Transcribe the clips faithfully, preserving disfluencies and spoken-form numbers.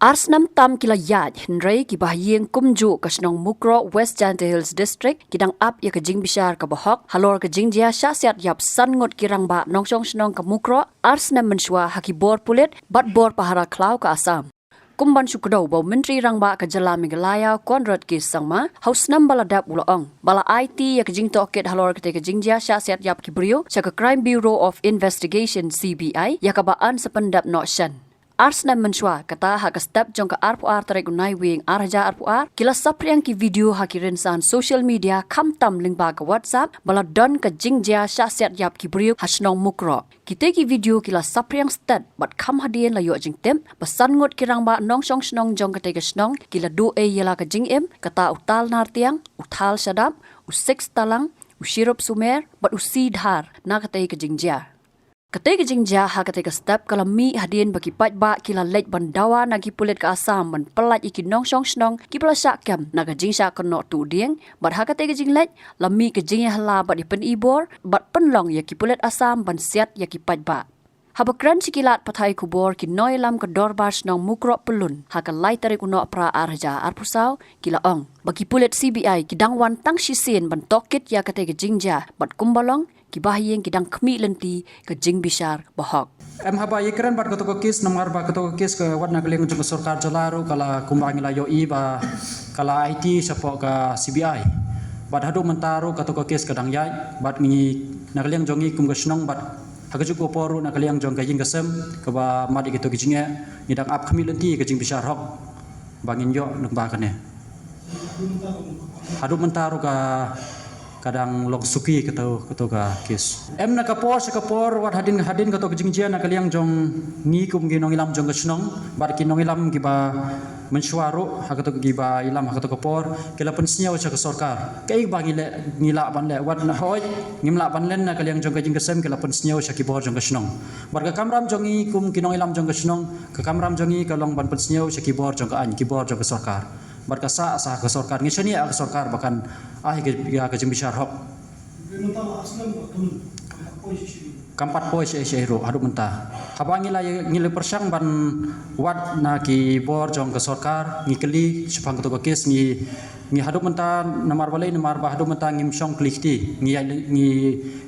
Ar snem tam ki la ïaid, hynrei ki bahaïing kumjuh ka shnong Mukroh, West Jaintia Hills District, ki dang ap ïa ka jingbishar kaba hok halor ka jingjia shah siat ïap san ngut ki rangbah nongshong shnong ka Mukroh ar snem mynshuwa ha ki bor pulit bad bor pahara khlaw ka Assam. Kum ban shu kdew ba u Myntri Rangbah ka jylla Meghalaya, Conrad K Sangma, ha u snem ba la dep u la ong ba la aiti ïa ka jingtohkit halor katei ka jingjia shah siat ïap ki briew sha ka Crime Bureau of Investigation, C B I, ïa kaba yn sa pyndep noh shen. Ar snem mynshuwa, kata ha ka step jong ka arphew ar tarik u Naiwieng ar hajar arphew ar, ki la saphriang ki video ha ki rynsan social media, khamtam lyngba ka WhatsApp, ba la don ka jingjia shah siat ïap ki briew ha shnong Mukroh. Kitei ki video ki la saphriang stet bad kham hadien la ïoh jingtip ba san ngut ki rangbah nongshong shnong jong katei ka shnong ki la duh ei ïa la ka jingim, kata u Tal Nartiang, u Thal Shadap, u Six Talang, u Shirup Sumer bad u Sidhar na katei ka jingjia. Katei ka jingjia ha katei ka step ka la mih hadien ba ki paidbah ki la leit ban dawa na ki pulit ka Assam ban pyllait ïa ki nongshong shnong kiba la shah kem na ka jingshah kynnoh tuh dieng, bad ha katei ka jingleit la mih ka jingïahala bad ïa pynibor bad pynlong ïa ki pulit Assam ban siat ïa ki paidbah. Haba kren sha ki lad pathai khubor, ki nongïalam ka Dorbar Shnong Mukroh Pyllun ha ka lai tarik u Nohprah ar hajar arphew saw, ki la ong ba ki pulit C B I ki dang wan tang shisien ban tohkit ïa katei ka jingjia bad kumba long, ki bahaïing ki dang khmih lynti ka jingbishar ba hok. Em, haba ïakren bad kato ka kes, namar ba kato ka kes ka wat na ka liang jong ka sorkar jylla ruh ka la, kumba ngi la ïohi ba ka la aiti shapoh ka C B I. Bad haduh mynta ruh kato ka kes ka dang ïaid, bad ngi na ka liang jong ngi kum ka shnong bad ha kajuh ka por ruh na ka liang jong ka ïing ka sem kaba mad ïa kito ki jingeh, ngi dang ap khmih lynti ka jingbishar hok ba ngin ïoh lyngba kane. Haduh mynta ruh ka, ka dang long suki kato, kato ka kes. Em, na ka por sha ka por, wat hadien hadien kato ka jingjia na ka liang jong ngi kum ki nongïalam jong ka shnong bad ki nongïalam kiba mynshuwa ruh ha kato, kiba ïalam ha kato ka por, ki la pynsngew sha ka sorkar. Kaei ba ngi leh, ngi lah ban leh, wat na hoi ngim lah ban len na ka liang jong ka ïing ka sem, ki la pynsngew sha ki bor jong ka shnong. Bad ka kamram jong ngi kum ki nongïalam jong ka shnong, ka kamram jong ngi ka long ban pynsngew sha ki bor jong ka aiñ, ki bor jong ka sorkar. Bad ka sah, sah ka sorkar, ngi shaniah ka sorkar ba kan ai ka, ka jingbishar hok. Kam pat poi sha, sha ruh haduh mynta. Haba ngi la, ngi la pyrshang ban wad na ki bor jong ka sorkar, ngi kylli shaphang kato ka kes, ngi, ngi haduh mynta namar balei, namar ba haduh mynta ngim shong kylli kti, ngi ïa, ngi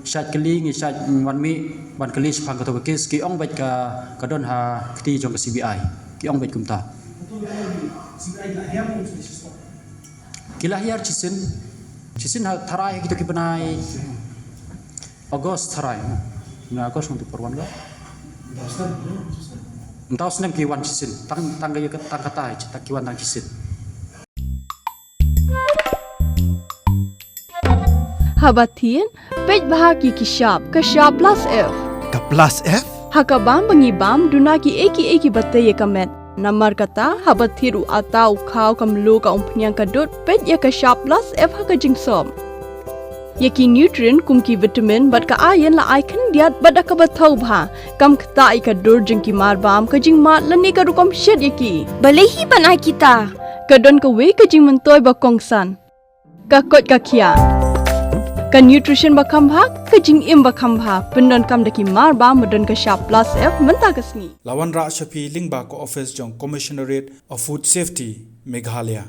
shait kylli, ngi shait wan mih ban kylli shaphang kato ka kes, ki ong beit ka, ka don ha kti jong ka C B I, ki ong beit kumta. Ki la hiar shisien, shisien ha tharai ha kito ki bnai August tharai. Na August ngan tu por wan ka. Mynta u snem ki wan shisien. Tang, tang ka, tang kata, tang ki wan tang shisien. Haba thied, peit bha ki, ki shap, ka shap plus F. Ka plus F? Ha ka bam ba ngi bam, duna kiei kiei kiba tei ïa ka met. Namar kata, haba thied u atta, u khaw, ka mluh, ka umphniang, ka dud, peit ïa ka shap plus F ha ka jingsop. Ïa ki nutrient kum ki vitamin bad ka iron la ai khyndiat bad da kaba thaw bha. Kam ktah ïa ka dur jong ki marbam, ka jingmad lane ka rukom shet ïa ki. Balei hi ban ai kita? Ka don kawei ka jingmyntoi ba kongsan. Ka koit ka khiah. Ka nutrition ba kham bha, ka jingim ba kham bha. Pyndonkam da ki marbam ba don ka shap plus F mynta ka sngi. La wanrah sha phi lyngba ka office jong Commissionerate of Food Safety, Meghalaya.